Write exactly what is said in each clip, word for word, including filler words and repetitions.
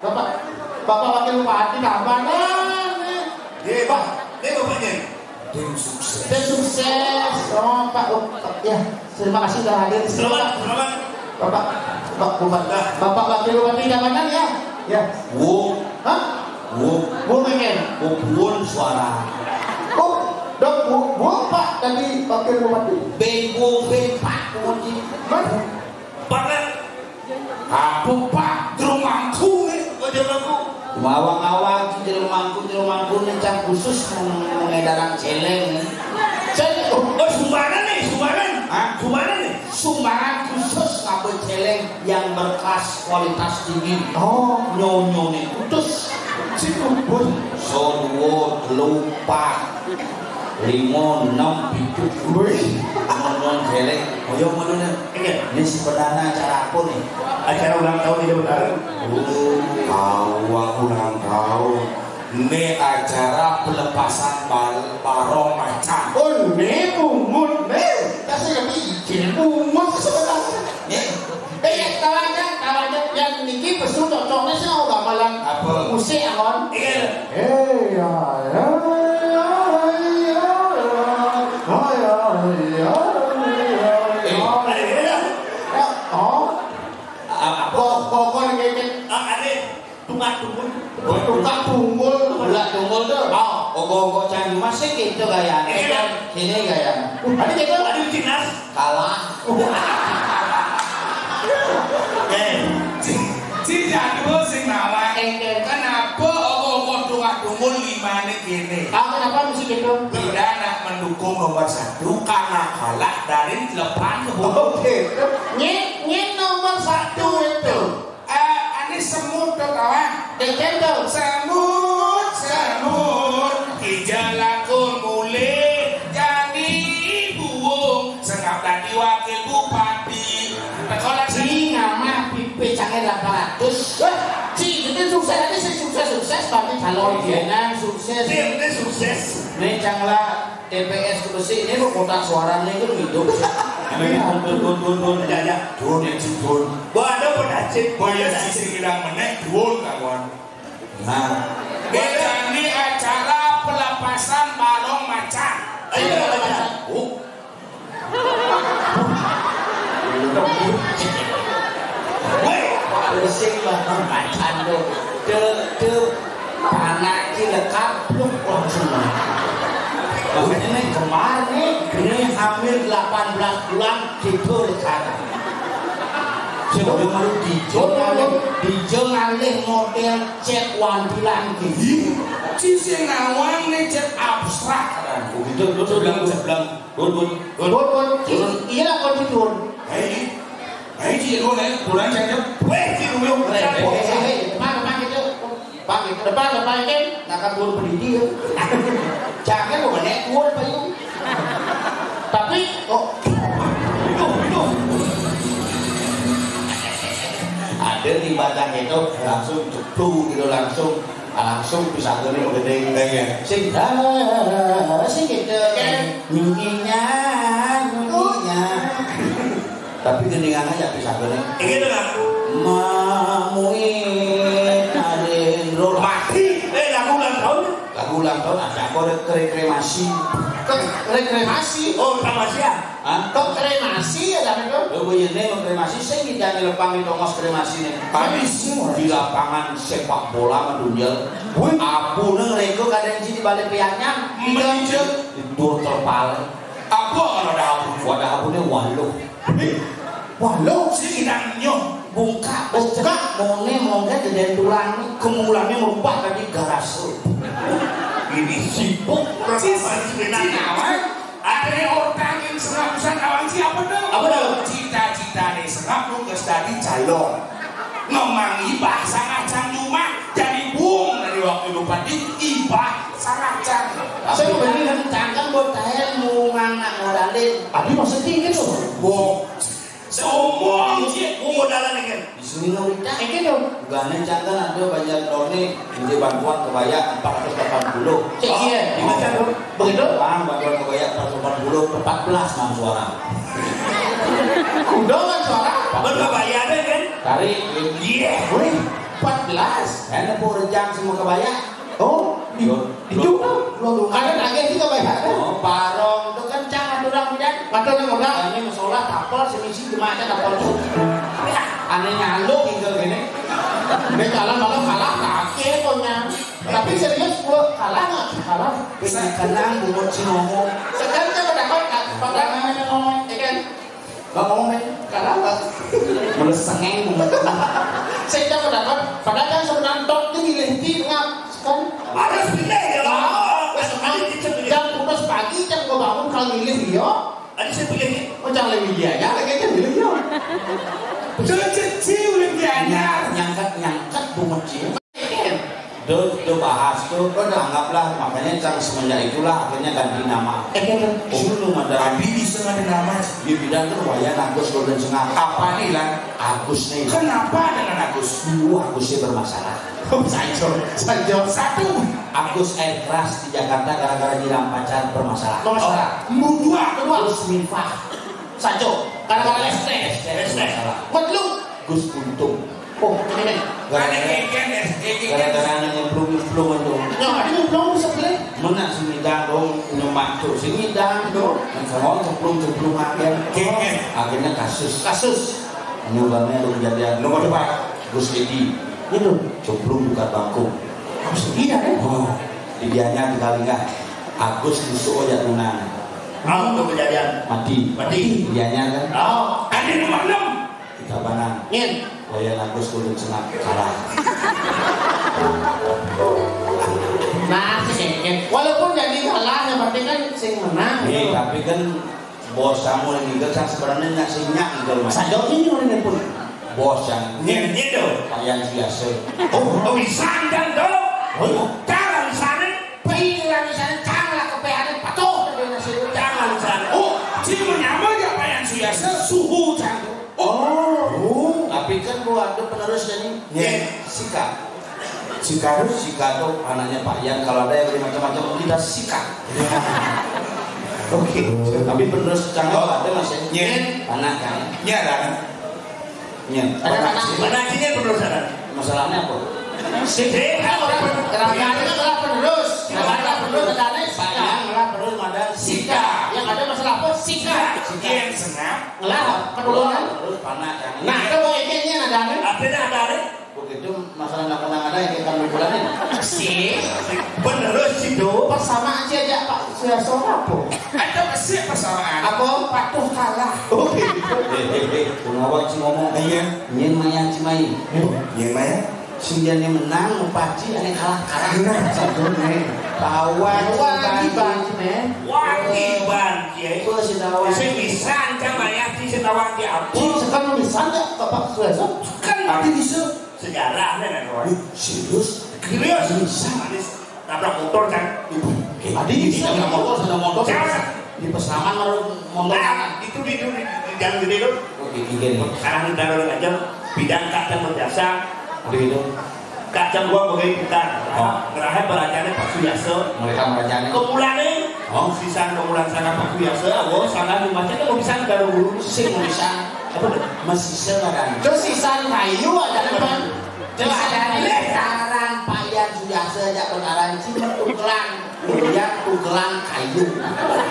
Bapak, Bapak Wakil Bupati Tabanan nih. Iya, Pak. Ini bapaknya. Tim sukses. Tim sukses. Oh, Pak, oh, ya, terima kasih sudah hadir. Selamat, selamat. Bapak, Bapak Bupati. Nah. Bapak Wakil Bupati Tabanan ya? Ya. Wong. Hah? Wong. Wong pengen. Wong suara. Oh, dok, wong, wong, Pak, tadi Wakil Bupati. Beng, wong, beng, Pak, wong, Pak. Pak, Pak, jero mangku nih, kok jero mangku? Mawang-awang, jero mangku, jero mangku nih, cang khusus meng-, mengedaran celeng. Celeng, oh, oh, sumbangan nih, sumbangan. Hah? Sumbangan nih. Sumbangan khusus ngabé celeng yang berkelas kualitas tinggi. Oh. Nyonyo nih, putus. Si kubur. Soduo, lupa. Lima, enam, pitu. Wih. Ngomong celeng. Ayo, mana nih? Iya. Ini sebenarnya acara apa nih? Acara ulang tahun Ida Betara. Oh, awak ulang tahun. Ini acara pelepasan bal-, barong macan. Oh, ini bungut, nih. Kasih lebih izin bungut sebenarnya. Nih. Eh, ya, tahu aja, tahu aja. Yang niki pesu cocoknya sih, oh, gamelan. Apa? Musik, Angon. Iya. Eh, ya, ya, ya, ya, ya. Oh, ya, ya, ya, ya. Eh. Ya, oh. A-, apa? Kok, kok, kok, ngecek. Ah, ada. Tukang tunggul. Oh, tukang tunggul. Tukang tunggul tuh. Oh. Ogo-ogo cang masih gitu gaya. Iya. Sini gaya. Ada gitu, ada di Cina. Kalah. Eh, ci-, ci jadul sing nawang. Kenapa ogo-ogo tukang tunggul limane kene? Ah, kenapa mesti gitu? Tidak nak mendukung nomor satu karena kalah dari delapan ke. Oke. Nyet, nyet nomor satu itu. Eh, ane semut to, kawan. Deken to. Semut, semut, ija lakon mulih jadi buung, sengap dadi wakil bupati. Teko lah. Ci ngamah pipis canggih delapan ratus. Wah, ci, kita sukses aja sih, sukses, sukses, tapi calon. Iya. Jenang sukses. Tim ini sukses. Nih, cang lah. T P S ke besi ini kok kotak suaranya itu hidup. Ini turun, turun, turun, turun. Ya, ya. Turun, ya, turun. Wah, ada pun acik. Wah, ya, sisi hilang menek, turun, kawan. Nah. Beda nih acara pelepasan balon macan. Ayo, macan. Oh. Weh, pusing lah, macan tuh. Tuh, tuh. Panak ki lekapluk langsung. Makanya nih kemarin nih, ini hamil delapan belas bulan, gitu sekarang. Sebelum lu dijol ngalih, dijol ngalih model cat wantilan gitu. Ih, ci sing nawang nih cat abstrak. Gitu, lu sebelah, sebelah. Dun, dun, dun. Dun, dun. Ci, iya lah, kon dun. Hei, hei, ci, dun, hei, kurang cakep. Weh, ci, dun, dun. Hei, hei, hei, hei. Depan, depan gitu. Depan gitu. Depan, depan ini. Nak kan dun pendidik ya. Jangan mau banyak dun, Pak Yu. Tapi, oh. Itu, itu. Ada di batang itu langsung ceplung gitu, langsung. Langsung pisagane gedhe. Iya. Sing, ah, sing gitu. Iya. Nyunyinya, nyunyinya. Tapi gendingan aja pisagane. Iya, benar. Mamuin Arindro. Mati. Eh, lagu ulang tahun. Lagu ulang tahun ada apa? Ada kre-, kremasi. Ke-, re-, kremasi? Oh, kremasi ya? Hah? Kok kremasi ya, kan itu? Lho, gue ini mau kremasi, saya tidak ngelepang di tongos kremasi nih. Kami semua di lapangan sepak bola mendunia. Wih. Abu neng rego kadang di balik piaknya. Meninjek. Tidur terpale. Apa kalau ada abu? Wadah abu nih, waluh. Wih. Waluh. Si kita nyuh. Buka, buka. Mone, mone, gede tulang. Kemulanya merubah tadi garasi. Ini sibuk. Cis, cis, cis. Ada orang yang sengap pisan awang ci apa tuh? Apa tuh? Cita-cita nih sengap lu ke tadi calon. Ngemang ibah sangat cang cuma jadi bung dari waktu lupa di ibah sangat cang. Saya mau beli yang cangkang buat tahel mau nganak modalin. Abi mau sedih gitu. Bung. Seumur ci, bung modalan ini. Di sini nggak bisa. Kayak gitu. Gane cangkang ada banyak done, ini bantuan kebaya empat ratus delapan puluh. Cek iya. Gimana tuh? Begitu? Bang, bantuan kebaya empat ratus delapan puluh, empat belas mang suara. Udah mang suara? Berapa bayarnya kan? Tarik. Iya. Wih, empat belas. Kan apa rejang semua kebaya? Oh, di, Yo, di lo- Jogja. Lo, lo, ada lagi juga banyak. Oh, parong itu kencang aturan, kan? Kata orang orang. Ini musola tapel, semisi jemaatnya tapel tuh. Aneh nyaluk gitu gini. Dia jalan malam kalah kaki pokoknya. Tapi serius, gua kalah nggak? Kalah. Bisa kenang bungut si ngomong. Sekarang kita dapat, dapat ngomong, ya kan? Bang ngomong, men, kalah nggak? Menurut sengeng bungut. Saya kita dapat, padahal kan sebenarnya tok itu milih tim ngap, kan? Harus pilih ya, Bang. Wah, wes, Bang. Jam putus pagi, jam gua bangun kalau milih dia. Tadi saya pilih. Oh, jangan lebih dia aja, lagi aja milih dia. Betul, Cici, udah dia aja. Nyangkat, nyangkat bungut dia. Tuh, tuh bahas tuh, anggaplah, makanya cang semenjak itulah akhirnya ganti nama. Eh, kan, kan. Oh, lu mah dari Abi bisa nggak ada nama? Dia bilang tuh wayah Agus Golden Sengak. Apa nih, Lan? Agus nih. Kenapa dengan Agus? Dulu Agusnya bermasalah. Oh, Sanjo, Sanjo. Satu. Agus air keras di Jakarta gara-gara nyiram pacar bermasalah. Bermasalah. Oh, dua. Kedua. Agus Mifah. Sanjo. Gara-gara S T. S T. S T. Bermasalah. Buat lu. Gus Untung. Oh, ini. Gara-gara, gara-gara anak nyemplung-nyemplung itu. Nah, ini belum sebelah. Mana si Midang dong, nyemak tuh si Midang dong. Yang sama cemplung-cemplung akhir. Akhirnya kasus. Kasus. Ini uangnya lu kejadian. Nomor empat, Gus Edi. Itu. Cemplung buka bangku. Harus dia, kan? Oh, di dianya di Kalingah. Agus musuh aja tunang. Oh, untuk kejadian. Mati. Mati. Dianya kan. Oh, ada nomor enam. Kita banang. Ngin. Wayah Agus Golden Sengak kalah. Nah, sih, walaupun jadi kalah, yang penting kan sing menang. Nih, gitu. Tapi kan bos kamu yang ngikel, kan sebenarnya nggak sih nyak ngikel, Mas. Saja ini orang yang pun. Bos yang. Ngin, ngin dong. Pak Yan Suyase. Oh, oh, bisa kan dong. Oh, iya. Cara di sana, pikiran di sana, cara lah kepeannya patuh dari nasi. Jangan di sana. Oh, si menyamar ya Pak Yan Suyase, suhu jantung. Oh. Oh. Tapi kan gua ada penerus jadi. Iya. Sika. Sika. Sika tuh anaknya Pak Yan. Kalau ada yang beli macam-macam, kita sikat. Iya. Oke. Tapi penerus Cang, oh, ada masih. Iya. Anak kan. Iya, ada. Iya. Ada anak. Mana sih penerus ada? Masalahnya apa? Sika. Sika. Orang pen-, orang pen-, orang penerus. Orang penerus ada Pak Yan, orang penerus ada Sika. Yang ada masalah apa? Sika. Sika yang sengak. Ngelah, penurunan. Terus panas kan. Nah, itu mau ini, ini ada nih. Artinya ada nih. Begitu masalah nak pernah ada yang kita bulan ini. Si. Bener sih, Do. Persamaan sih aja, Pak. Sudah soal apa? Ada sih persamaan. Apa? Patuh kalah. Oh, gitu. Eh, eh, eh, pengawa sih ngomong. Iya. Nyen maya cimai. Nyen maya? Sing jane menang, mupaci, ane kalah, kalah. Nah, sabune. Pawan, pawan, kiban, kiban, kiban, kiai. Itu sing tawang. Sing bisa, Cang, mayah, sing tawang, ki ampun. Sing sekarang bisa, ya, Bapak Suheso? Kan. Tapi bisa. Sejarah, kan, kan, kawan? Wih, serius? Serius? Bisa. Manis. Nabrak motor, Cang. Ibu, tadi bisa nabrak motor, sudah motor. Jangan. Di pesaman baru motor. Nah, itu di, di, di, di jalan gede itu. Oh, di, di, di. Sekarang udah aja, bidang kacang berjasa. Udah gitu. Kacang gua bagai putar. Oh. Ngerahe belajarnya Pak Suyase. Mereka belajarnya. Kemulane. Oh. Sisan kemulan sana Pak Suyase. Oh, sana di masjid mau bisa nggak ada guru. Sing mau bisa. Apa tuh? Masih sana kan. Terus sisan kayu ada depan. Terus ada di sekarang Pak Yan Suyase aja perkara ini sih tukelan. Kemudian tukelan kayu.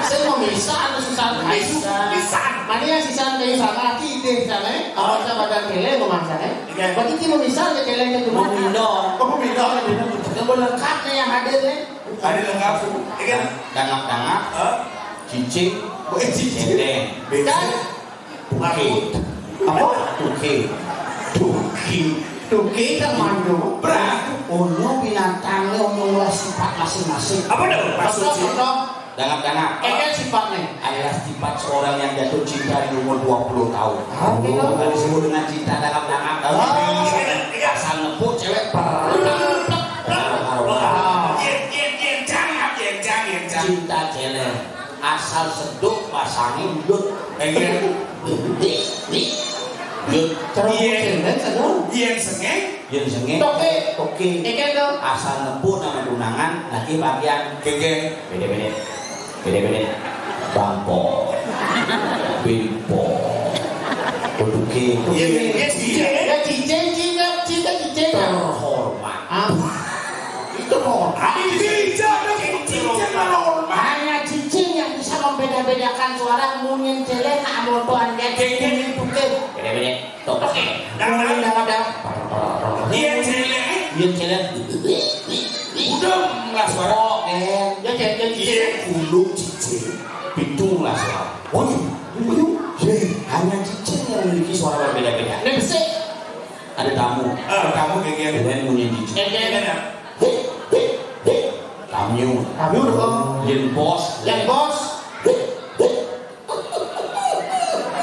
Saya mau bisa atau sisan kayu? Bisa. Bisa. Mana yang sisan kayu sana? Tidak sana. Kalau saya badan kele mau masak, eh? Iya. Berarti dia mau bisa aja kele itu cuma. Mau minum. Oh, minum, minum. Yang mau lengkap nih yang hadir nih. Ada lengkap. Iya. Dangak-dangak. Hah? Cicing. Eh, cicing. Dendeng. Kan? Tuke. Apa? Tuke. Tuke. Tuke kan mandu. Bra. Ono binatangnya ono lah sifat masing-masing. Apa tuh? Contoh, contoh. Dangak-dangak. Kayak sifatnya. Adalah sifat seorang yang jatuh cinta di umur dua puluh tahun. Apa itu? Bukan disebut dengan cinta dangak-dangak. Oh. Asal nepuk cewek. Yen, yen, yen, jangan, yen, jangan, yen, jangan. Cinta cewek. Asal seduk pasangi udut. Enggak. Di, di. Udut. Cara yen. Yen sengeng. Yen sengeng. Toke. Toke. Enggak dong. Asal nepuk nama tunangan, lagi bagian. Enggak. Beda-beda. Beda-beda. Bangko. Bimpo. Uduke. Iya, iya, iya, iya. Tok, tok, eh. Dah, dah. Dah, dah. Iya, célék. Iya, célék. Udah, nggak suara. Oke. Ya, célék, célék, célék. Iya, kudu cicing. Pintu nggak suara. Oh, iya. Iya. Iya, hanya cicing yang memiliki suara berbeda-beda. Ini besi. Ada tamu. Ah, tamu kayak gini. Kalian punya cicing. Kayak gini, ya. Tamu. Tamu dong. Yang bos. Yang bos.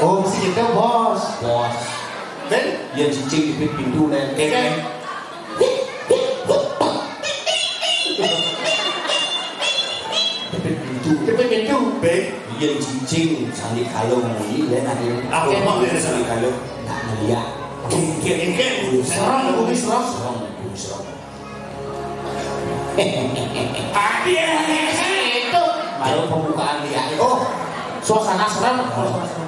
Oh, si itu bos. Bos. Ben? Yang cicing di pintu, Len. Iya. Jepit pintu. Jepit pintu. Ben? Yang cicing, sandi kalau munyi, Len, ada. Apa, apa, Ben? Sandi kalau. Nggak ngeliat. Jengkel, jengkel. Serem, kumis serem. Serem, kumis serem. Tadi ya, itu. Baru pembukaan dia. Oh, suasana serem.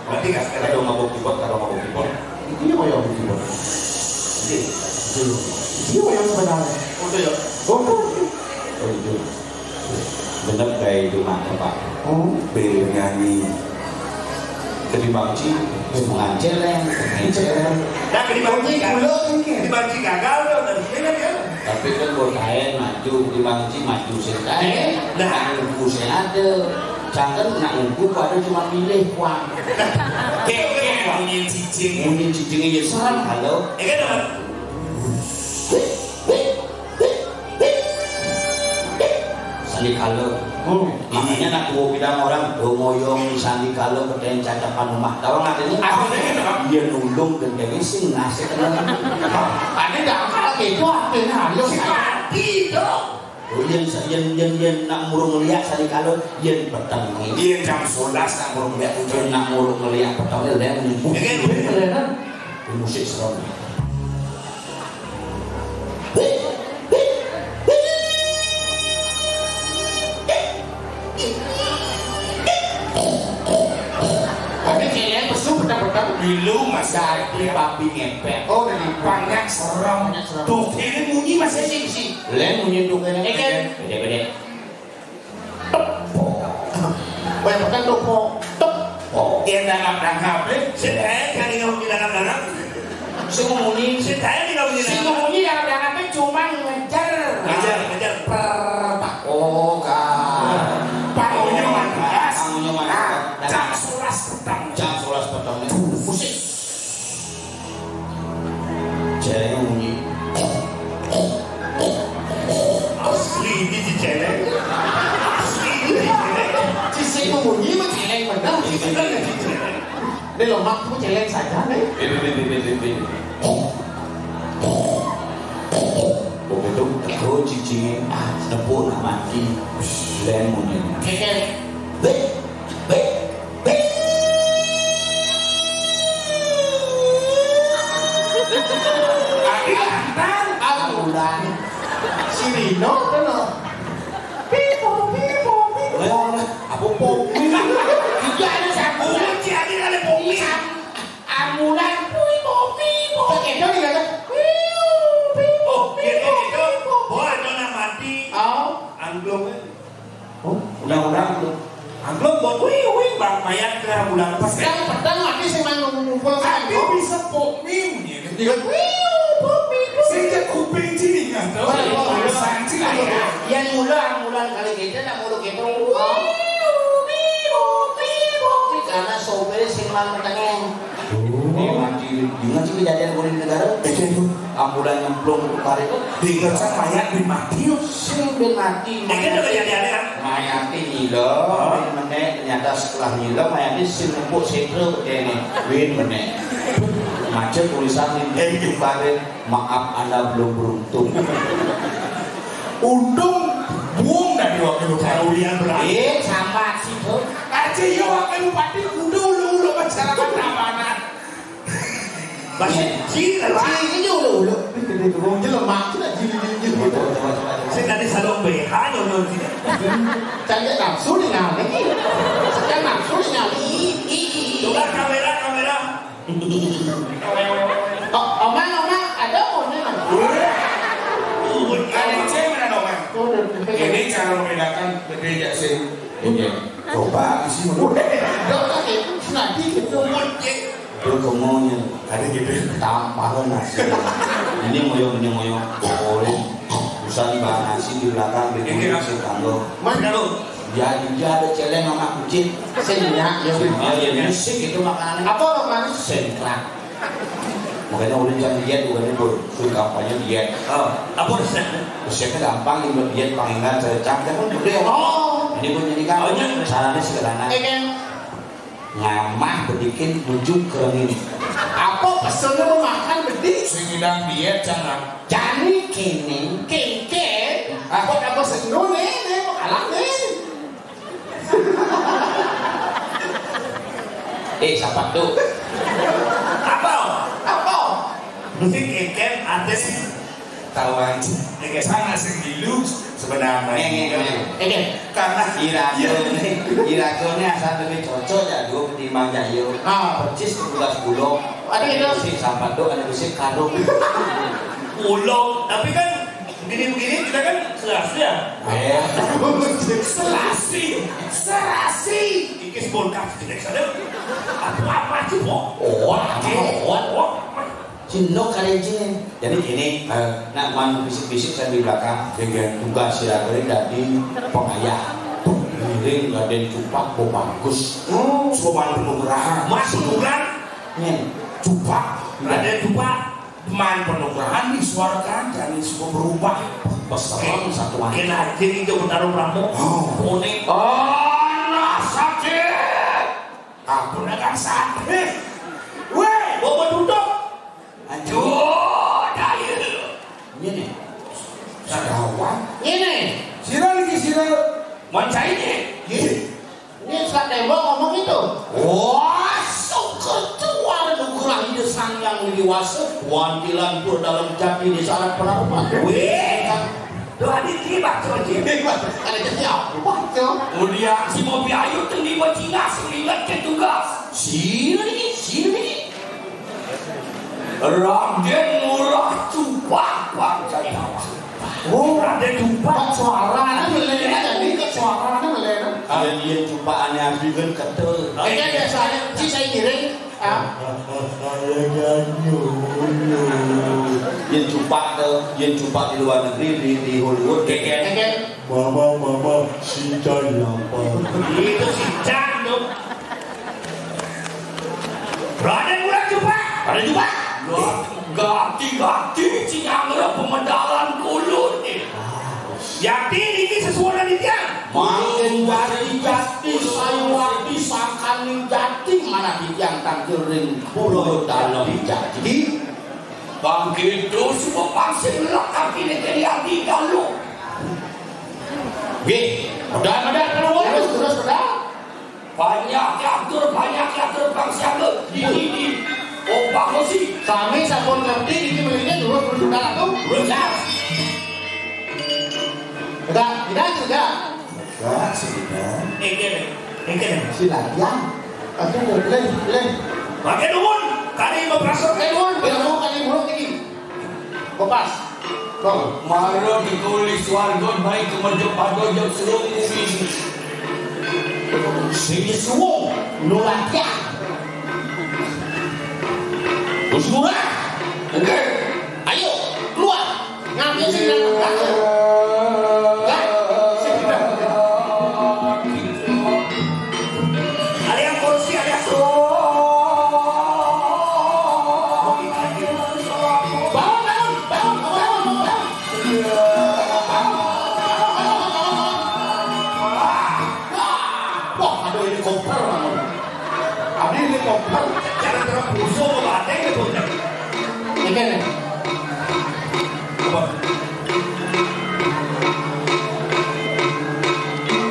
Berarti nggak sekedar mabuk keyboard, kalau mabuk keyboard. Itu yang mabuk keyboard. Iya, itu. Itu yang sebenarnya. Oh, itu ya. Oh, itu. Oh, itu. Bener kayak itu mah, Pak. Oh. Beli nyanyi. Ketimbang Ci, semangat celeng, celeng. Nah, ketimbang Ci, ketimbang Ci gagal, udah, udah, udah, ya. Tapi kan buat kain maju, ketimbang Ci maju sing kain, nah, nunggu sing ada. Jangan nak nunggu pada cuma milih kuat. Kayak, kayak bunyi cicing. Bunyi cicing aja serem. Halo. Ya kan, Bang? Sandi kalau. Hmm. Makanya nak gua bilang orang, "Do ngoyong sandi kalau keten cacapan rumah." Tahu nggak ini? Apa sih itu, Bang? Dia nulung dan dia sing ngasih tenang. Ada dangkal gitu, artinya halus. Si mati, dong. Oh, yang, yang, yang, yang nak murung ngeliat sandi kalau, yang peteng ini. Iya, jam sebelas nak murung ngeliat hujan. Yang nak murung ngeliat peteng ini, yang nyebut. Ya, kan? Bener, kan? Musik serem. Tapi kayaknya pesu petang-petang. Dulu masih ada babi ngepet. Oh, dari banyak serem. Banyak serem. Tuh, ini munyi masih sih, sih. Len munyi tuh kayaknya. Eh, kan? Beda-beda. Banyak petang tuh, kok. Tok. Oh, yang darap-darap, eh. Sing, eh, kan ini munyi darap-darap. Sing munyi. Sing, eh, ini munyi darap-darap. Sing munyi darap-darap, eh, cuma ngejar. Ngejar, ngejar. Per, pak. Oh, kan. Pak, munyi mantas. Pak, munyi mantas. Nah, jam sebelas petang. Jam sebelas petang. Musik. Celeng munyi. Asli ini si celeng. Asli ini si celeng. Cicing munyi mah celeng bener. Ini lemak tuh celeng saja nih. Ini, ini, ini, ini, ini. Begitu, terus cicingnya, ah, tepuk nak mati. Len munyi. Celeng. Bek, bek, bek. Tadi lantang. Ambulan. Si Rino, tuh, no. Pipo, pipo, pipo. Apa pomi? Iya, ada satu. Pomi, si Adi ada pomi. Ambulan, pipo, pipo. Itu dikata, piu, pipo, oh, pipo, pipo. Oh, ada nak mati. Oh. Angklung. Oh, undang-undang tuh. Angklung buat wih, wih, bang mayat ke bulan pas. Pedang, pedang, mati sing nang ngumpul. Tapi bisa pokmi, ya. Dia, wih, pokmi, pokmi. Sing cek kuping sini, kan? Wah, wah, wah. Sanksi, kan? Yang mula, mula kali kita, nak mulu kita. Wih, wih, wih, wih. Karena sopir sing nang tengeng. Ini mati, ini mati kejadian kulit negara. Itu. Ambulan nyemplung ke parit. Dikecek mayat bin mati. Sing bin mati. Ini kan udah kejadian, ya? Mayat ini loh. Hah? Bin menek, ternyata setelah nila, mayat ini sing nempuk sentro begini. Bin menek. Macet tulisan ini. Eh, di parit. Maaf, Anda belum beruntung. Untung buang dari wakil bupati. Ulian berarti. Eh, sama sih, Bro. Aja ya wakil bupati kudu ulu-ulu masyarakat keamanan. Masih ciri lah. Ciri aja ulu-ulu. Ini gede tuh, wong jelema, cina ciri-ciri gitu. Saya tadi sadong B H nyonyon sini. Cari nafsu nih, nah, ini. Cari nafsu nih, nah, ini. Coba kamera, kamera. Oh, Omang, Omang, ada Omang. Ada cewek mana, Omang? Tuh, udah, udah. Ini cara membedakan beda sih. Iya. Coba isi menurut. Dok, oke, nanti gitu. Oke. Lu kemunya tadi gitu, tamparan nasi. Ini ngoyong, ini ngoyong. Boleh. Urusan bahan nasi di belakang, di Ini kulit kan si tanggo. Mas, kalau Dia, dia ada celeng sama kucing. Sini ya, ya. Oh, iya, iya. Musik itu makanannya. Apa manis? Sentral. Makanya udah jangan diet, bukannya bor. Suruh kampanye diet. Oh, apa resepnya? Resepnya gampang, yang buat diet, pangingan, serecang, kan gede. Oh. Ini buat nyanyikan. Oh, iya. Caranya sederhana. Iya, kan? Ngamah bedikin nuju kerengin. Apa pesennya mau makan bedik? Sing bilang diet jangan. Jani kini kengke. Ah, kok apa sendu nih? Nih, mau kalah nih. Eh, siapa tuh? Apa? Apa? Musik kengke artis. Tahu aja. Ini sana sing dilu sebenarnya. Nih, nih, nih. Ini. Karena Irago nih, Irago nih asal lebih cocok ya dua ketimbang ya yo. Ah. Percis ke tugas pulau. Ada itu. Sih sampai tuh ada besi karung. Pulau, tapi kan begini-begini kita kan selasi ya. Eh. Selasi, selasi. Iki spontan tidak sadar. Apa-apa sih, Pok? Oh, apa? Oh, oh. Cindok kali cing. Jadi gini, eh, nak man bisik-bisik saya di belakang. Dengan tugas si Raden dari pengayah. Ngiring Raden Cupak, oh, bagus. Oh, sopan penugrahan. Mas penugrahan. Nih, Cupak. Raden Cupak. Man penugrahan disuarakan dari semua berubah. Pesan satu lagi. Kena jadi itu bertaruh rambut. Oh. Kuning. Oh, sakit. Ampun, akan sakit. Weh, bawa duduk. Aduh, dari dulu. Ini nih. Sarawan. Ini. Sira lagi sira. Manca ini. Ini. Ini suka tembok ngomong itu. Wah, syukur tuan nugrahi sang yang dewasa. Wantilan pur dalam jati di sarat penarupan. Wih. Tuh, ada jimat, tuh, jimat. Ada jimat. Wah, tuh. Mulia si Bobi Ayu tuh di Cina, seringat ke tugas. Sini, sini. Raden Murah Cupak, Pak Jayawa. Oh, Raden Cupak. Suaranya melena, jadi ke suaranya melena. Yen, yen Cupak aneh asli kan ketel. Ini biasanya, si saya ngiring. Ah. Yen Cupak tuh, yen Cupak di luar negeri, di, di Hollywood, Keken. Keken. Mama, mama, si Cai lapar. Itu si Cang tuh. Raden Murah Cupak. Raden Cupak. Loh, ganti-ganti si Nyangre pemedalan kulun nih. Yati niki sesuai dengan tiang. Makin jati-jati, sayuwati, sangkaning jati, mana tiang tangkil ring pulo dalem jati. Bang gitu, semua pasti ngelak kaki ini jadi abdi dalu. Nggih, medal, medal, terus, terus, terus, medal. Banyak catur, banyak catur, Bang Siaga. Di, di, di. Oh, Bang Osi. Sami sampun ngerti, ini melihatnya terus, terus, medal, tuh. Terus, ya. Enggak, tidak, tidak. Enggak, sih, tidak. Ini, ini. Silakan. Aku boleh, boleh. Pakai dukun, kali mau perasaan. Eh, dukun, biar mau kali buruk ini. Kopas. Kong. Mara ditulis warga baik ke meja pada jam seru ini. Sini suwung, nulatian. Bos Lurah. Oke. Ayo, keluar. Ngambil sih, ngambil. Lah, sih, ngambil. Ada yang korupsi, ada yang Bangun, bangun, bangun, bangun, bangun. Wah, aduh, ini kompor, bangun. Abdi ini kompor. Jangan terus busuk, apa ada yang betul. Ini nih. Apa?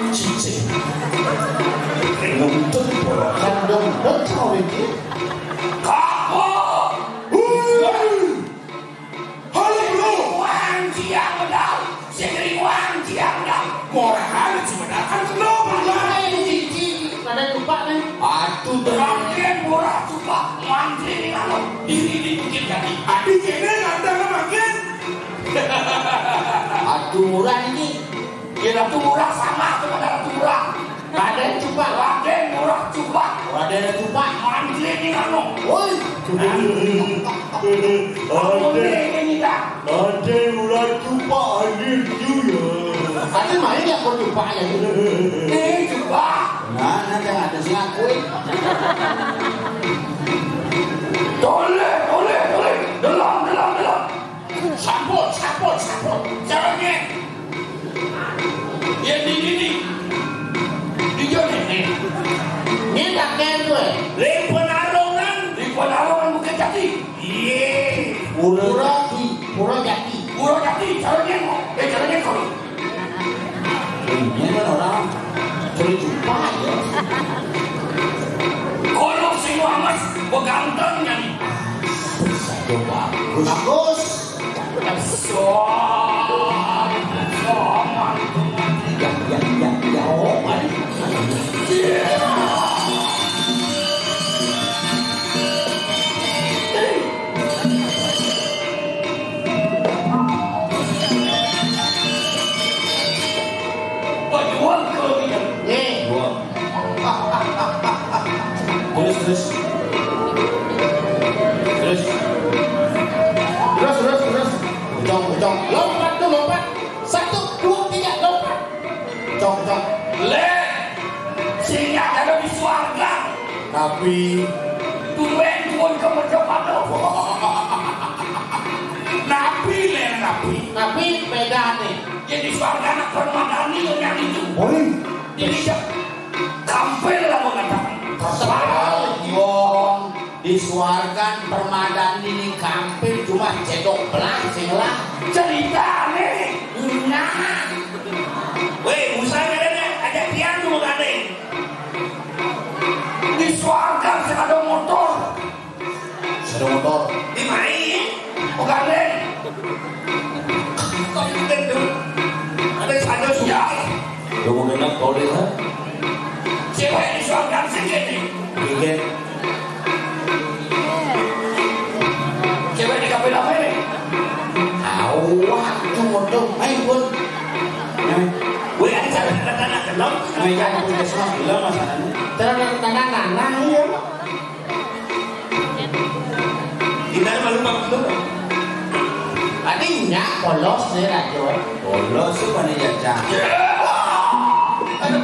Cicing. Nuntut bola. Kan dong, dong, sama ini. Kapok. Halo, bro. Wang Jiang Bedau. Sing ring Wang Jiang Bedau. Morahan si Bedau kan kenal, Pak. Ada yang lupa nih. Aduh, Raden Murah Cupak, mantri di laut, diri di Bukit Jati. Adi kene ngandang makin. Aduh, Murah ini. Ya, Ratu Murah sama dengan Ratu Murah. Raden Cupak. Raden Murah Cupak. Raden Cupak. Mantri di laut. Oi. Ade, ade, urang cupak hadir tu ya. Ade main ya kau cupak ya. Eh, cupak. Nah, nah, jangan ada sing aku. Toleh, toleh, toleh. Dalam, dalam, dalam. Sampun, sampun, sampun. Caranya. Ya, di, di, di. Di jone. Ni tak ken tu, eh. Ring Penarongan, ring Penarongan Bukit Jati. Iye. Pura Jati, Pura Jati. Pura Jati, caranya. Eh, caranya kau. Ini kan orang curi jumpa ya. Kono sing wames, beganteng nyari. Satu bagus. Bagus. Soal, soal. Ya, ya, ya, ya. Oh, mari. Pejuang kelebihan. Nih. Dua. Terus, terus. Terus. Terus, terus, terus. Kencang, kencang. Lompat tuh, lompat. Satu, dua, tiga, lompat. Kencang, kencang. Le, sing ada di swarga. Tapi tumben pun ke Mercapada. Napi, le, napi. Tapi beda nih. Jadi swarga anak permadani yang itu. Oi. Jadi, kampil lah mengatakan. Terserah. Wong di swargan permadani ni kampil cuma cedok belah sing lah. Ceritane. Nah. Weh, usah ada ada pian dulu kali. Di swarga sing ada motor. Sepeda motor. Di main. Bukan, Dek. Kok itu, Dek, tuh? Ada saja sudah. Lu mau genap kau deh, ha? Cewek di suarga sini. Oke. Cewek di kafe apa ini? Awak, itu motor main pun. Gue ada cara tanda-tanda kenal. Main kan punya semua belum masalahnya. Cara tanda-tanda, nah, iya. Kita malu bang tu. Tadi nyak polos ni rajo. Polos tu mana jajah? Aduh.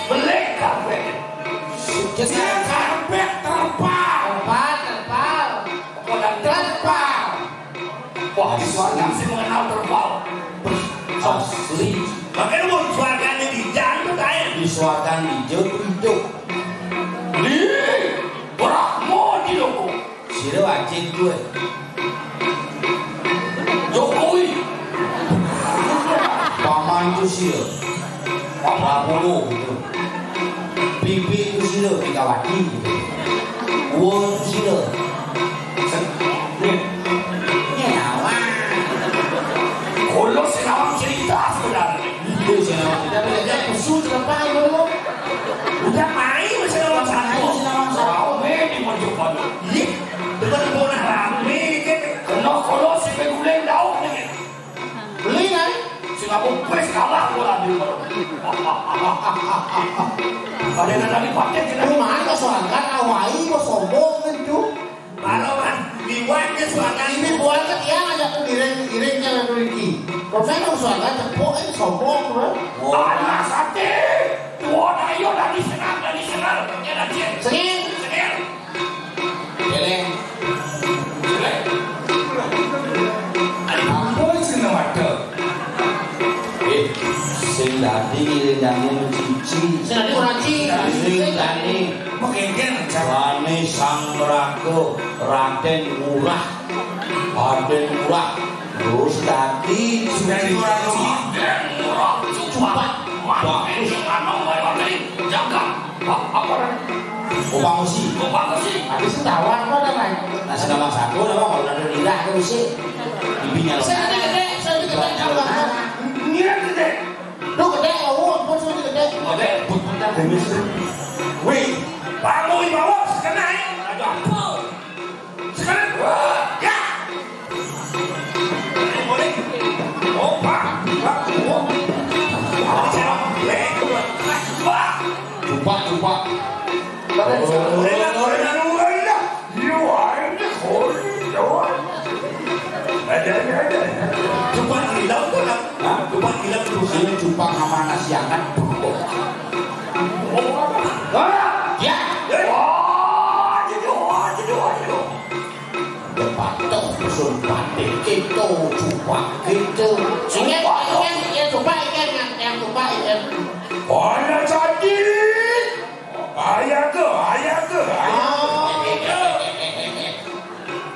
Belek kafe. Sukses. Dia kafe terpal. Terpal, terpal. Kau dah terpal. Wah, di swarga sih mengenal terpal. Asli. Makanya mau swarganya di jalan tuh kayak. Di swarga di jauh itu. Ih, berat mau di loko. Sira wajib gue. Jokowi. Paman itu sira. Pak Prabowo gitu. Bibi itu sira Megawati gitu. Wong itu sira. Nyawa. Kalau sing awak cerita sebenarnya. Itu sing awak cerita, tapi dia khusus apa itu? Udah main masih awak satu. Rame di Mojokerto. Iya. Depan bola rame kan. Kena kalau si Pegulen daun ni. Beli kan? Sing aku pes kalah bola di luar. Ada yang tadi pakai kita. Lu mana soalkan awai mau sombong kan tu? Kalau kan dibuat ke suara ini buat ke dia ngajak ke direng-direngnya lalu iki. Kalau saya mau soalkan tepuk kan sombong bro. Anak sate. Dua ayo lagi senang, lagi senang. Ya lagi. Sengit. Sengit. Jelek. Jelek. Ampun sing waduh. Eh, sing dadi ngiring dani mencici. Sing dadi ora ci. Sing dadi. Mengkengken. Wani sang meraga Raden Murah. Raden Murah. Terus dadi suci. Raden Murah. Cupak. Bagus. Anu, jaga. Apa, apa, Ran? Kopang besi. Kopang besi. Tapi sing tawar apa dah, Ran? Nah, senama satu, nama kalau ada lidah, ada besi. Bibinya lo. Saya ada gede, saya ada gede, jawab. Ngira gede. Lu gede, oh, ampun, saya gede. Gede, pun, pun, dah. Demis. Wih. Bangun, bawa, kena, eh. Ada apa? Sekarang, wah, ya. Boleh. Opa, opa, opa. Opa, opa. Cupak, cupak. Tapi Ada, ada, ada. Coba hilang tuh, Nak. Hah? Coba hilang tuh. Ini cupang sama nasi hangat. Ah! Ya. Oh, gitu, oh, gitu, oh, gitu. Udah patuh, sumpah deh. Gitu, cupang, gitu. Ingat, ingat, yang cupang, ingat, yang, yang cupang, ingat. Oh, ya, jadi. Ayah ke, ayah ke, ayah ke. Oh.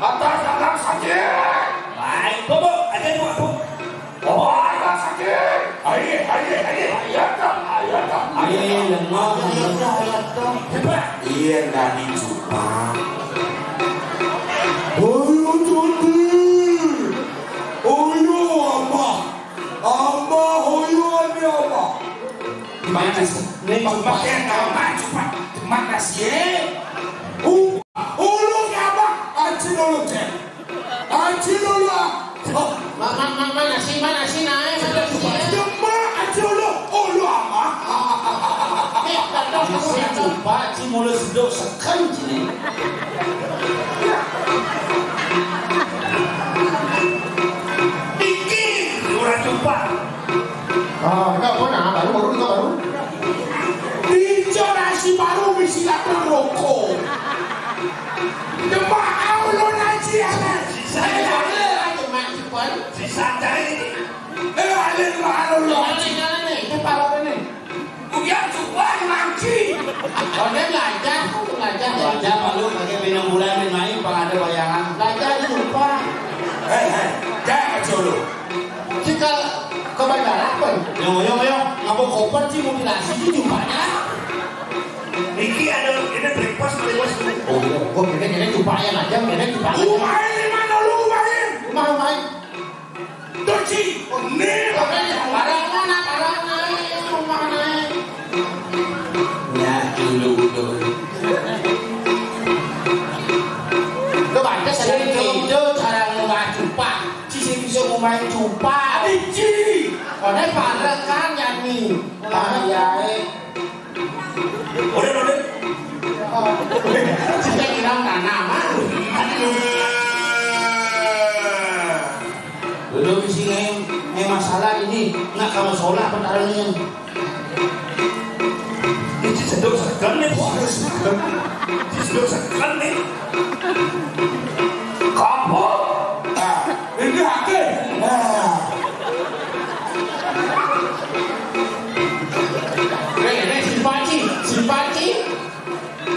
Atas tangan sakit. Baik, Bu, Bu. Ada dua, Bu. Oh, ayah sakit. Ayo, ayo, ayo. Ayah ke, ayah ke, ayah ke. Iya, lemah, ayah ke, ayah ke. Hebat. Iya, nggak dicoba. Ayo, cuti. Ayo, Abah. Abah, ayo, ini Abah. Mana sih? Ini cuma yang gampang, cuma, cuma kasih. Uh, ulu ke apa? Aci dulu, Cek. Aci dulu, ah. Oh. Ma-, ma-, ma-, mana sih, mana sih, naik, mana sih, ya? Cuma aci dulu, ulu apa? Eh, tak tahu. Saya coba, Ci mulai sedok sekan, Ci, nih. Iki, ora coba. Ah, enggak pernah, baru, baru, enggak baru. Dijo nasi baru misi lapar rokok. Depak aulo nasi anak. Saya tak ada lagi mati pun. Sisa cari. Eh, ada baru lo. Jalan nih, jalan nih. Itu parah nih. Udah coba nasi. Oh, dia belajar, belajar. Belajar malu pakai pinang bulan main, Pak, ada bayangan. Belajar di rumah. Hei, hei, jangan kacau lu. Jika ke bandara apa? Yo, yo, yo, ngapa koper sih, mutilasi itu jumlahnya? Niki ada ini breakfast, breakfast. Oh, iya. Oh, ini, ini cupang yang aja, ini cupang. Umahin di mana lu, umahin? Rumah, umahin. Tuh, Ci. Ini, makanya. Parang mana, parang naik, rumah naik. Ya, dulu, dulu. Lu baca sendiri itu cara ngomong cupang. Ci sing bisa ngomong cupang. Ci. Karena parang kan nyanyi. Wah, ya, eh. Udah, udah. Oh. Kita bilang tanah, mah. Udah, mesti nge-, nge-, masalah ini. Nggak kamu sholat, perkara ini. Ini sedot segan nih, Bos. Ini sedot segan nih. Kapok. Nah, ini hati. Nah. Nih, nih, si Panci, si Panci.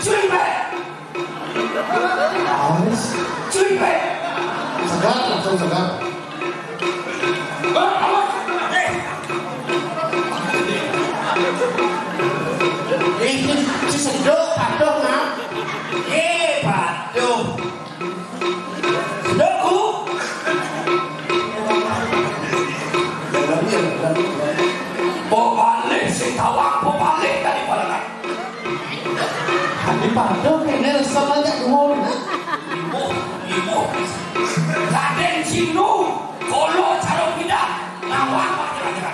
Cuy, Pak. Aus. Cuy, Pak. Segar, langsung segar. Ini si sedot, patuh, Mak. Eh, patuh. Sedotku. Bawa balik si tawang, bawa balik dari mana? Hadi patuh, ini resep aja, dulu. Ibu, ibu. Raden Sinu, kolo cara pindah. Nawang, Pak, kira-kira.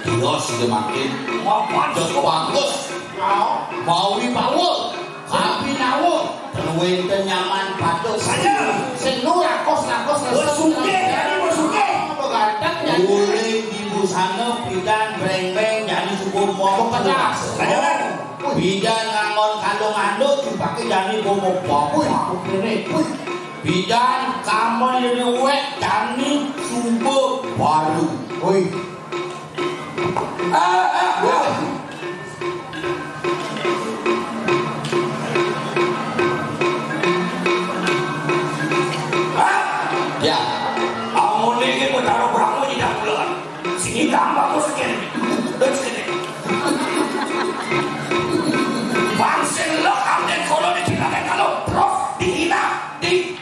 Dia sudah makin Mapan. Sudah bagus. Mau. Mau dibawa. Tapi nawang. Wénten nyaman patuh. Saja. Sing nu rakos-rakos. Wes sugih, ya, wes sugih. Apa ganteng, ya? Uling di busana pidan breng-breng, jani subuh mau keras. Saja, kan? Pidan ngangon kalung anduk, dipakai jani bomo babu. Aku kene. Pidan kamon jadi wek, jani subuh baru. Woi. Ah, ah, ah. Ya. Amun iki Betara Brahma tidak bulan. Sini tambah kok sekian. Bangsin lo ambil koloni kita kalau prof dihina di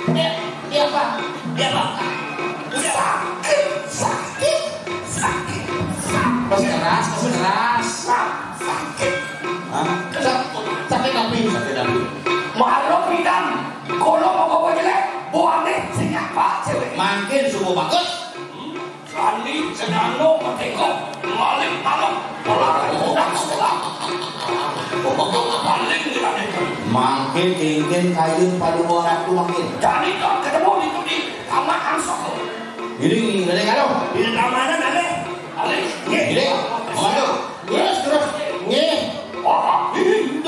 Iya, iya, Pak. Iya, Pak. Udah. Sakit, sakit, sakit, sakit. Masih keras, masih keras. Sakit. Hah? Sakit, sakit tapi. Sakit tapi. Makhluk hitam. Kalau mau bawa jelek, buang deh, senyap, Pak, cewek. Makin sungguh bagus. Sandi, Senano, Mateko, Malik, Malam, Malam, Malam, Malam. Paling tidak ada. Mangke kengken kayun paling orang tu mangke. Jadi kau ketemu di, di taman Ini, ini, ini, kalau. Ini keamanan, Ale. Ale, nggih. Ini, waduh. Terus, terus. Nggih. Oh, ini.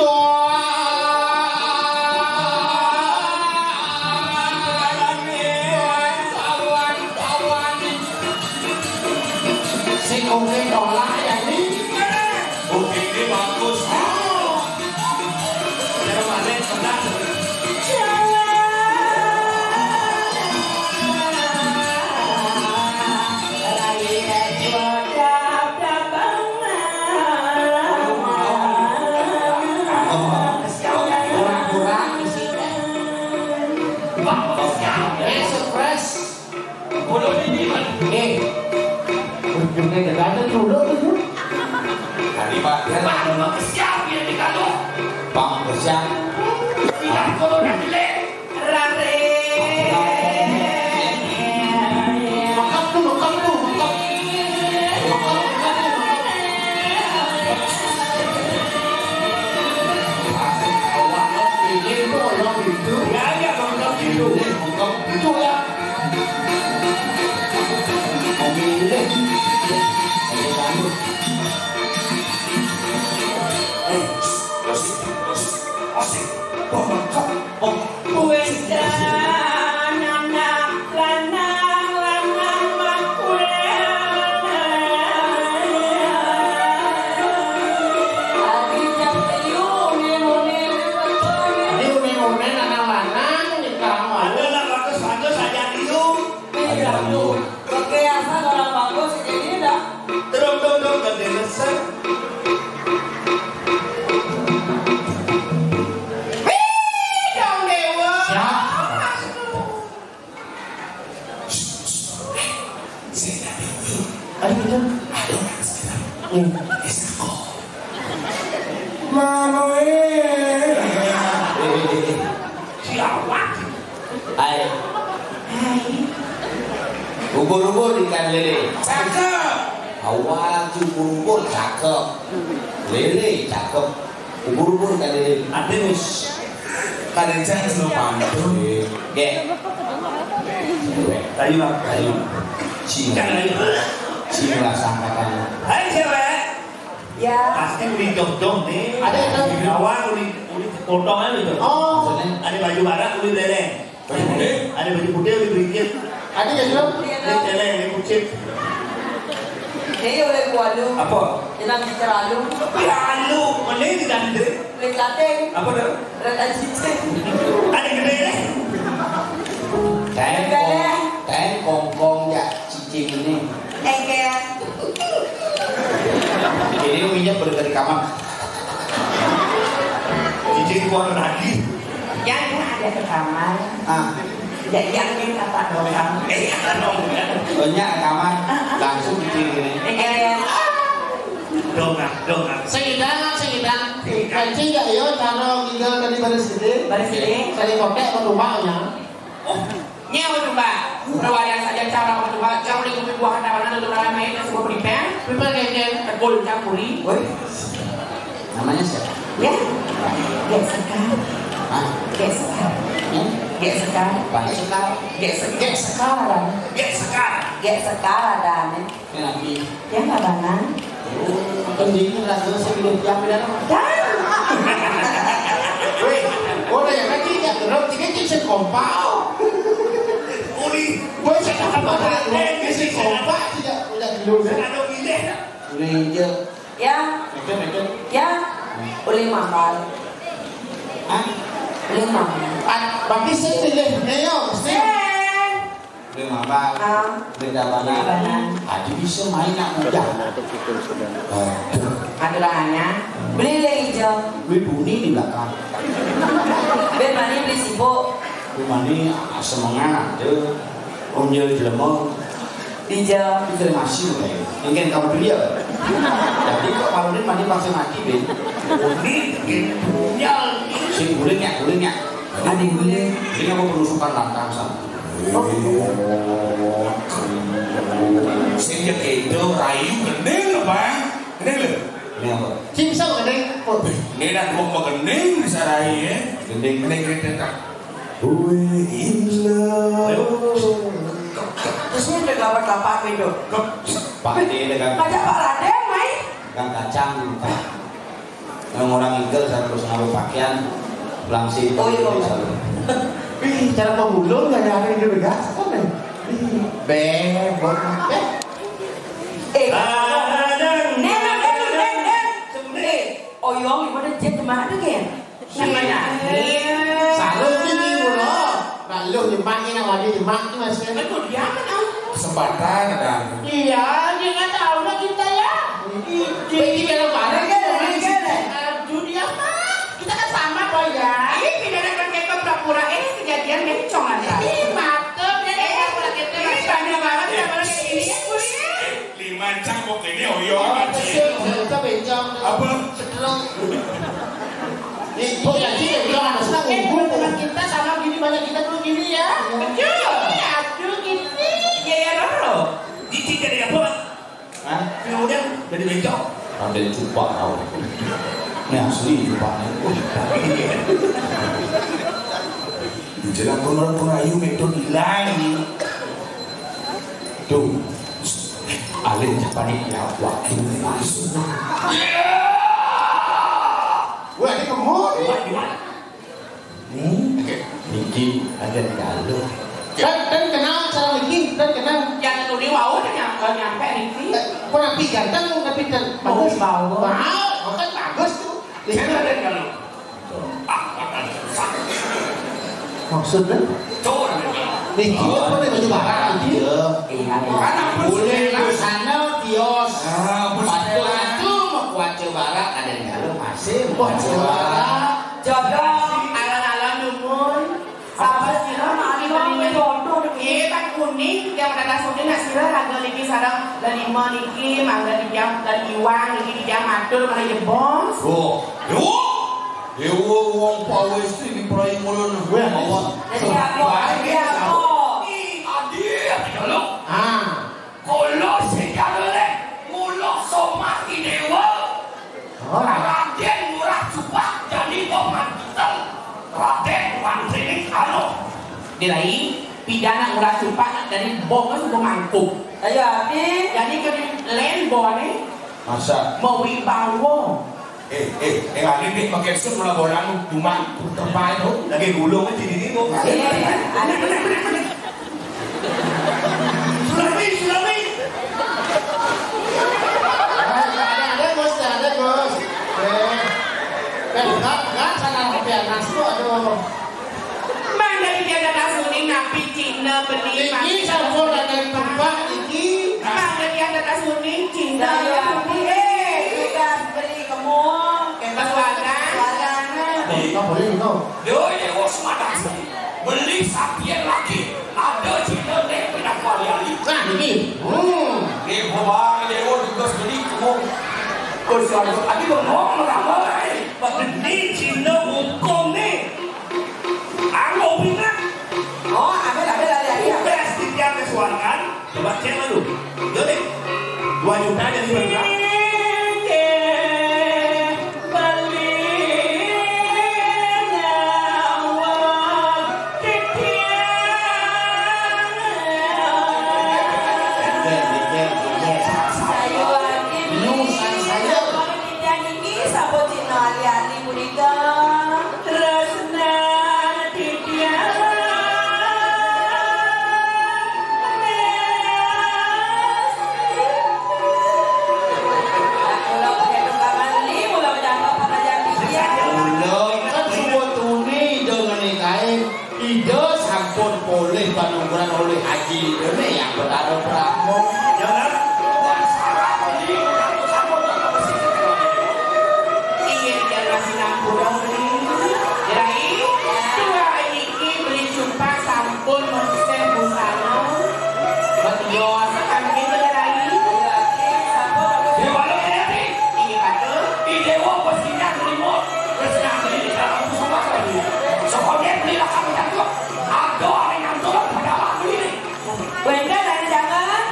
Sing oke tolak ya, ini. Oke, ini bagus. Jalan. Pura-pura isi teh. Surprise. Kudu ini, Mas. Eh. Ujungnya dekat tuh dulu tuh. Tadi Pak, dia Pak, lu mah kesian dia di kado. Pak, kesian. Iya, kalau udah jelek. Rare. Mekep tuh, mekep tuh, mekep. Mekep, mekep tuh, mekep. Orang itu, orang itu. Ya, ya, mekep itu. Mekep itu ya. Memilih. Wis jan anak lanang, lanang makué. Adi jam telu, une-une. Adi une-une, lanang-lanang, nikah. Ada lah, bagus-bagus aja dulu. Iya, Bu. Oke, asal orang bagus, jadi dah. Terus, terus, terus, ganti mesin. Wih, dong, Dewa. Siap. Ayo, kita. Aduh, Mas, kita. Hmm. Mama, eh. Eh, eh, eh, eh. Siapa? Hai. Hai. Ubur-ubur ikan lele. Cakep. Awal tuh ubur-ubur cakep. Lele cakep. Ubur-ubur ikan lele. Artinya wis. Kadang saya seneng pantun. Nggih. Ayo, Pak. Ayo. Sing. Kan ayo. Sing lah sangkatan. Hai, cewek. Ya. Pasti uli jodoh nih. Ada yang tahu? Awal uli, uli potong aja gitu. Oh. Maksudnya? Ada baju barat, uli lele. Baju putih? Ada baju putih, uli berikit. Ada ya, Bro? Ini celeng, ini kucing. Ini oleh kualu. Apa? Hilang di ceralu. Ceralu, mana ini gandeng? Oleh cacing. Apa dah? Rata cicing. Ada gede deh. Ten kong, ten kong kong ya, cicing ini. Engkel. Ini minyak baru dari kamar. Cicing keluar lagi. Yang ada ke kamar. Ah. Ya, yang ini kata orang. Eh, kata orang. Banyak kamar. Ah, ah. Langsung cicing ini. Engkel. Dongak, dongak. Sing idang, sing idang. Kancing ya, iyo, cara tinggal tadi pada sini. Pada sini. Saya kotek, apa tumbaknya? Oh, nyewa tumbak. Perwalian saja cara apa tumbak. Jauh dari kopi buah, ada mana, ada mana, main, ada sebuah pelipen. Pelipen, kancing. Tegul, campuri. Woi. Namanya siapa? Ya. Gek Sekar. Hah? Gek Sekar. Hmm? Gek Sekar. Pak Sekar. Gek Se-, Gek Sekar. Gek Sekar. Gek Sekar ada, nih. Yang lagi. Yang abangan. Oh, kan jadi lah, terus saya bilang, "Yang benar." Dan. Weh, orang yang lagi, ya, orang tiga, tiga, saya kompau. Uli, gue saya tak apa, tak ada, saya kompau, tidak, tidak dulu, ya. Saya ada ide. Udah, iya. Ya. Mikir, mikir. Ya. Boleh mambal. Hah? Boleh mambal. Ah, berarti saya pilih Neo, sih. Sing. Boleh mambal. Ah. Boleh dabanan. Dabanan. Adi bisa main nak mudah. Aduh. Ada lahannya. Beli lagi hijau. Beli bunyi di belakang. Ben mani beli sibuk. Beli mani, ah, semangat aja. Om dia jelema. Dija. Itu dari masih, ya. Mungkin kamu beli ya. Jadi kok kalau ini mandi pasti mati, Ben. Ini, ini, ya, ini. Sing guling ya, guling ya. Ada yang guling. Ini aku penusukan lantang sama. Oh. Sing ya gitu, rayu gending lho, Bang. Gending lho. Ini apa? Sing bisa gending. Oh. Ini nak mau gending bisa rai ya. Gending. Gending, gending, gending. We in love. Terus ini udah kelapa-kelapa gitu. Pak, ini dengan Ngajak Pak Raden, mai. Kang Kacang, Pak. Yang orang Inggris harus nganggo pakaian langsing. Oh, iya, Pak. Ih, cara pemulung nggak ada yang dulu gas, kan, ya? Ih, bebot, bebot. Eh, Neng, neng, neng, neng, neng. Eh, Oyong, gimana jet kemana, Ken? Sing nyanyi. Salah iki ngono. Nah, lu nyemak iki nang wani nyemak iki, Mas. Kan kok dia kan tahu? Kesempatan ada. Iya, dia nggak tahu lah kita ya. Ini belok kanan kan, ini sini. Aduh, dia mah. Kita kan sama kok ya. Ih, tidak ada kan kayak pura-pura. Eh, kejadian bencong aja. Ih, mantep ya, pura-pura kita. Ih, banyak banget, sama kayak gini ya, Bu, ya. Lima cang kok ini, Oyo. Oh, kecil, nggak usah bencong. Apa? Cetrong. Nih, kok ya, sih, udah ada senang. Eh, teman-teman kita sama gini, banyak kita dulu gini ya. Betul. Aduh, gini. Ya, ya, Roro. Dicik jadi apa? Hah? Kemudian jadi bencong. Ada cupak tahu. Ini asli cupaknya. Di jalan kono pun ayu metode lain. Tuh, alih panik ya waktu masuk. Wah, ini kemudi. Wah, gimana? Hmm, niki ada di dalam. Dan, dan kenal cara niki, dan kenal. Yang tuli wau udah nyampe, nyampe niki. Eh, kok rapi ganteng, tapi ter-, bagus. Bagus, bagus. Wah, kan bagus tuh. Saya ada di dalam. Maksudnya? Niki apa nih baju barang? Iya. Boleh busana tios. Ah, busana. Patu mau kuat barang ada di dalam masih. Wah, juara. Jodoh, alon-alon numun. Sabar sira mari beli. Jodoh. Iya, kan kuning, yang ada sudah nak sira raga niki sareng lelima niki, mangga dijam, leliwang niki dijam matur kali ya, Bos. Oh, yo. Dewa wong pawis iki prai mulun. Weh, awas. Jadi apa? Jadi apa? Adi, adi dulu. Ah. Kula sing kaleleh, mula somah ki dewa. Oh. Raden Ngurah Supak jadi pemantitan. Raden Mantri Kano. Dilai, pidana Ngurah Supak dari bongkos ke mangkuk. Ayo, Adi. Jadi ke len bone. Masa? Mau wibawa. Eh, eh, eh, ane nek pakai sup mula bolang cuma tempat itu lagi gulung aja di sini kok. Iya, iya. Sulami, Sulami. Ada, ada, Bos, ada, Bos. Eh, eh, enggak, enggak, sana kopi atas tuh, aduh. Mangga dijajah tasuni napi Cina beli. Iki sampun ada tempat iki. Mangga dijajah tasuni Cina. Saya beli, eh, kita beli kemul. Kita suagan. Suagan. Oh, boleh gitu. Yo, ini bos mana? Beli sapian lagi. Ada Cina nih pindah kuali-ali. Nah, ini. Hmm. Ini bawang, ini bos juga beli kemul. Bos suagan. Tadi bengong, merambah, eh. Ini Cina hukum nih. Anggo pindah. Oh, ambil, ambil, ambil, ambil. Tugas di tiang kesuargaan. Coba cek dulu. Jadi, dua juta jadi berapa? Sayur lagi beli. Lu sang sayur. Kalau tidak ini, sabut Cina ali-ali. Punika tresnan titiang melas. Kula pakai tukang mandi, mula menjangkau pangajak titiang. Kula kan subuh tuni dengan kain. Ida sampun polih panugrahan oleh Haji Ida nih yang Betara Brahma. Ya, kan? Inggih, Ida masih nampura, Beli. Rai, dua niki Beli Cupak sampun monseh busana. Betul, sampun, Rai. Dewa Lok Jayati. Inggih, Patut. Di Dewa Pesina Selimut. Pesina Selimut. Sekolah beli lah kamu jatuh. Aduh, ada yang ngantuk, pada waktu ini. Wenda dari jangan.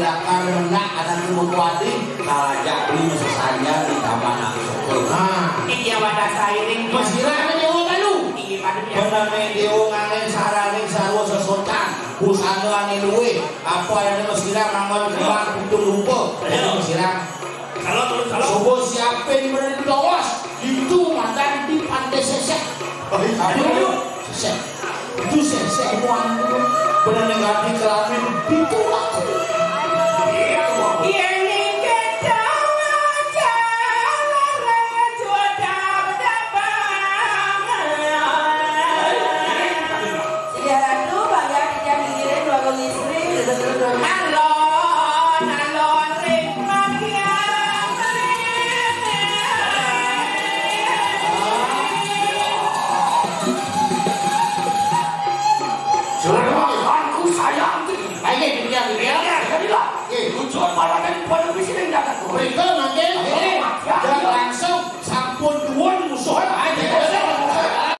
Karena anak ibu kuatin, kalaja beli sesajan di taman angkut. Nah, iya, wadah sairing. Mesirahna dewa kalu. Iya, pada biasa. Benar nih, dewa ngangen saraning sarwa sesotan. Busana ane luwe. Apa yang mesirah ngangon kembang pintu rupa. Jadi mesirah. Kalau, kalau. Coba siapin bener di Tongas. Itu mantan di Pantai Sesek. Aduh, Sesek. Itu Sesek, muan. Bener negatif kelamin. Itu aku. Iya, ning ketawa, jalan, jodoh, berdepan. Sidi Ratu, bangga dijak ngiring, dua istri.